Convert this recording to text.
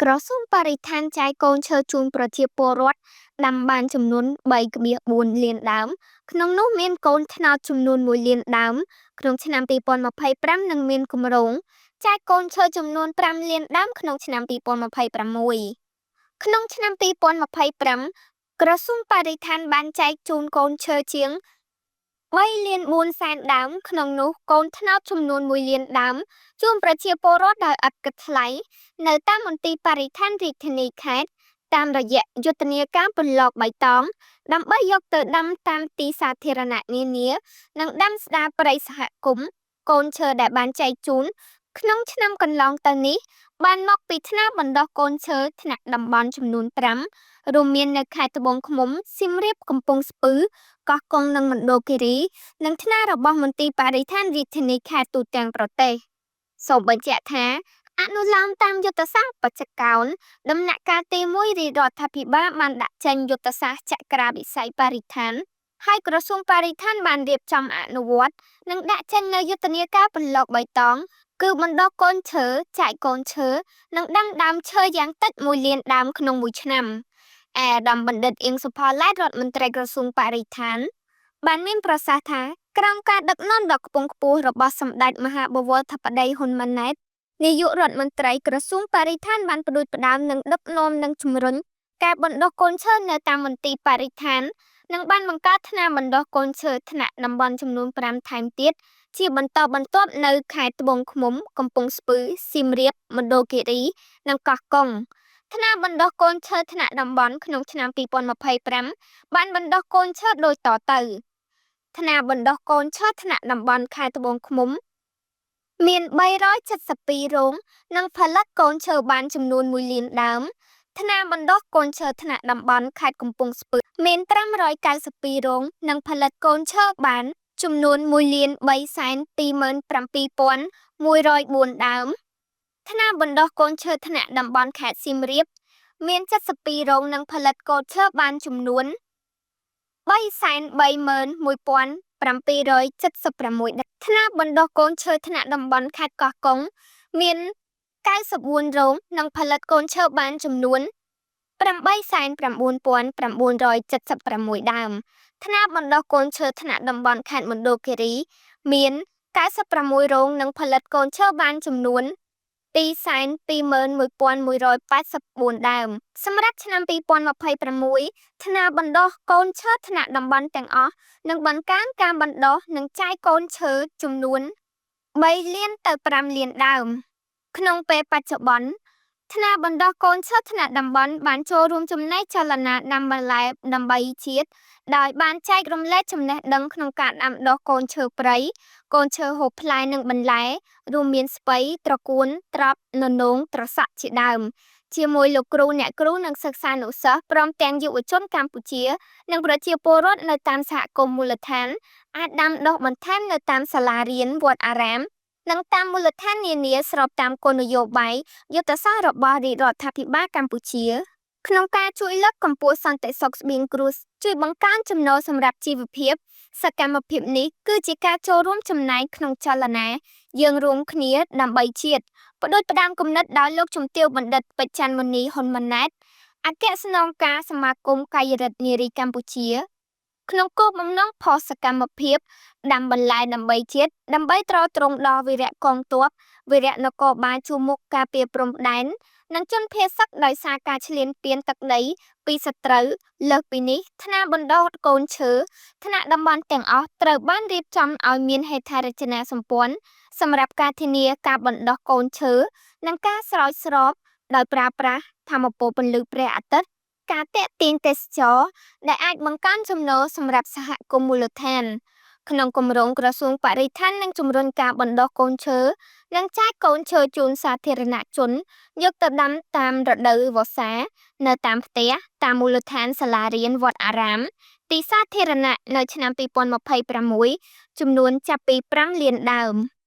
ក្រសួងបរិស្ថានចែកកូនឈើជូនប្រជាពលរដ្ឋដាំបានចំនួន 3,4 លានដើម ក្នុងនោះមានកូនត្នោតចំនួន ១ លានដើម ក្នុងឆ្នាំ ២០២៥ និងមានគម្រោងចែកកូនឈើចំនួន ៥ លានដើមក្នុងឆ្នាំ ២០២៦។ ក្នុងឆ្នាំ ២០២៥ ក្រសួងបរិស្ថានបានចែកជូនកូនឈើជាង ៣លាន ៤សែនដើម ក្នុងនោះកូនត្នោតចំនួន ១ លានដើម ជូនប្រជាពលរដ្ឋដោយឥតគិតថ្លៃ នៅតាមមន្ទីរបរិស្ថានរាជធានី-ខេត្ត តាមរយៈយុទ្ធនាការពន្លកបៃតង ដើម្បីយកទៅដាំតាមទីសាធារណៈនានា និងដាំស្ដារព្រៃសហគមន៍។ កូនឈើដែលបានចែកជូនក្នុងឆ្នាំកន្លងទៅនេះ បានមកពីថ្នាលបណ្ដុះកូនឈើថ្នាក់តំបន់ចំនួន ៥ រួមមាននៅខេត្តត្បូងឃ្មុំ សៀមរាប កំពង់ស្ពឺ កោះកុង និងមណ្ឌលគិរី និងថ្នាលរបស់មន្ទីរបរិស្ថានរាជធានី-ខេត្តទូទាំងប្រទេស។ សូមបញ្ជាក់ថា អនុលោមតាមយុទ្ធសាស្ត្របច្ចកោណ ដំណាក់កាលទី១ រាជរដ្ឋាភិបាលបានដាក់ចេញយុទ្ធសាស្ត្រចក្រាវិស័យបរិស្ថាន ហើយក្រសួងបរិស្ថានបានរៀបចំអនុវត្ត និងដាក់ចេញនូវយុទ្ធនាការពន្លកបៃតង គឺបណ្ដុះកូនឈើ ចែកកូនឈើ និងដាំដើមឈើយ៉ាងតិច ១ លានដើមក្នុងមួយឆ្នាំ។ ឯកឧត្តមបណ្ឌិត អៀង សុផល្លែត រដ្ឋមន្ត្រីក្រសួងបរិស្ថាន បានមានប្រសាសន៍ថា ក្រោមការដឹកនាំដ៏ខ្ពង់ខ្ពស់របស់សម្ដេចមហាបវរធិបតី ហ៊ុន ម៉ាណែត នាយករដ្ឋមន្ត្រី ក្រសួងបរិស្ថានបានផ្ដួចផ្ដើមនិងដឹកនាំនិងជំរុញការបណ្ដុះកូនឈើនៅតាមមន្ទីរបរិស្ថាន និងបានបង្កើតថ្នាលបណ្ដុះកូនឈើថ្នាក់តំបន់ចំនួន ៥ ថែមទៀត ជាបន្តបន្ទាប់នៅខេត្តត្បូងឃ្មុំ កំពង់ស្ពឺ សៀមរាប មណ្ឌលគិរី និងកោះកុង។ ថ្នាលបណ្ដុះកូនឈើថ្នាក់តំបន់ក្នុងឆ្នាំ ២០២៥ បានបណ្ដុះកូនឈើដូចតទៅ ថ្នាលបណ្ដុះកូនឈើថ្នាក់តំបន់ខេត្តត្បូងឃ្មុំ មាន ៣៧២ រោង និងផលិតកូនឈើបានចំនួន ១ លានដើម ថ្នាលបណ្ដុះកូនឈើថ្នាក់តំបន់ខេត្តកំពង់ស្ពឺ មាន ៥៩២ រោង និងផលិតកូនឈើបានចំនួន ១ លាន ៣សែន ២ម៉ឺន ៧ពាន់ ១រយ៤ ដើម ថ្នាលបណ្ដុះកូនឈើថ្នាក់តំបន់ខេត្តសៀមរាប មាន ៧២ រោង និងផលិតកូនឈើបានចំនួន ៣៣១ ៧៧៦ ថ្នាលបណ្ដុះកូនឈើថ្នាក់តំបន់ខេត្តកោះកុង មាន ៩៤ រោង និងផលិតកូនឈើបានចំនួន ៨០៩ ៩៧៦ ដើម ថ្នាលបណ្ដុះកូនឈើថ្នាក់តំបន់ខេត្តមណ្ឌលគិរី មាន ៩៦ រោង និងផលិតកូនឈើបានចំនួន ២២១ ១៨៤ ដើម។ សម្រាប់ឆ្នាំ ២០២៦ ថ្នាលបណ្ដុះកូនឈើថ្នាក់តំបន់ទាំងអស់ នឹងបង្កើនការបណ្ដុះ និងចែកកូនឈើចំនួន ៣ លានទៅ ៥ លានដើម។ ក្នុងពេលបច្ចុប្បន្ន ថ្នាលបណ្ដុះកូនឈើថ្នាក់តំបន់បានចូលរួមចំណែកចលនាដាំបន្លែដើម្បីជាតិ ដោយបានចែករំលែកចំណេះដឹងក្នុងការដាំដុះកូនឈើព្រៃ កូនឈើហូបផ្លែនិងបន្លែ រួមមានស្ពៃ ត្រកួន ត្រប់ ននោង ត្រសក់ជាដើម ជាមួយលោកគ្រូអ្នកគ្រូនិងសិស្សានុសិស្សព្រមទាំងយុវជនកម្ពុជា និងប្រជាពលរដ្ឋនៅតាមសហគមន៍មូលដ្ឋាន អាចដាំដុះបន្ថែមនៅតាមសាលារៀន វត្តអារាម និងតាមមូលដ្ឋាននានាស្របតាមគោលនយោបាយយុទ្ធសាស្ត្ររបស់រាជរដ្ឋាភិបាលកម្ពុជា ក្នុងការជួយលើកកម្ពស់សន្តិសុខស្បៀងគ្រួសារ ជួយបង្កើនចំណូលសម្រាប់ជីវភាព សកម្មភាពនេះគឺជាការចូលរួមចំណែកក្នុងចលនា យើងរួមគ្នាដើម្បីជាតិ ផ្ដួចផ្ដើមគំនិតដោយលោកជំទាវបណ្ឌិត ពេជចន្ទមុនី ហ៊ុនម៉ាណែត អគ្គស្នងការសមាគមកាយឫទ្ធិនារីកម្ពុជា ក្នុងគោលបំណងផុសសកម្មភាពដាំបន្លែដើម្បីជាតិ ដើម្បីទ្រទ្រង់ដល់វីរៈកងទ័ព វីរៈនគរបាលជួរមុខការពារព្រំដែន និងជនភៀសសឹកដោយសារការឈ្លានពានទឹកដីពីសត្រូវ។ លើសពីនេះ ថ្នាលបណ្ដុះកូនឈើថ្នាក់តំបន់ទាំងអស់ត្រូវបានរៀបចំឲ្យមានហេដ្ឋារចនាសម្ព័ន្ធសម្រាប់ការធានាការបណ្ដុះកូនឈើ និងការស្រោចស្រពដោយប្រើប្រាស់ថាមពលពន្លឺព្រះអាទិត្យ ការទាក់ទាញទេសចរណ៍ ដែលអាចបង្កើនចំណូលសម្រាប់សហគមន៍មូលដ្ឋាន។ ក្នុងគម្រោងក្រសួងបរិស្ថាននឹងជំរុញការបណ្ដុះកូនឈើ និងចែកកូនឈើជូនសាធារណជនយកទៅដាំតាមរដូវវស្សា នៅតាមផ្ទះ តាមមូលដ្ឋានសាលារៀនវត្តអារាម ទីសាធារណៈនៅឆ្នាំ ២០២៦ ចំនួនចាប់ពី ៥ លានដើម។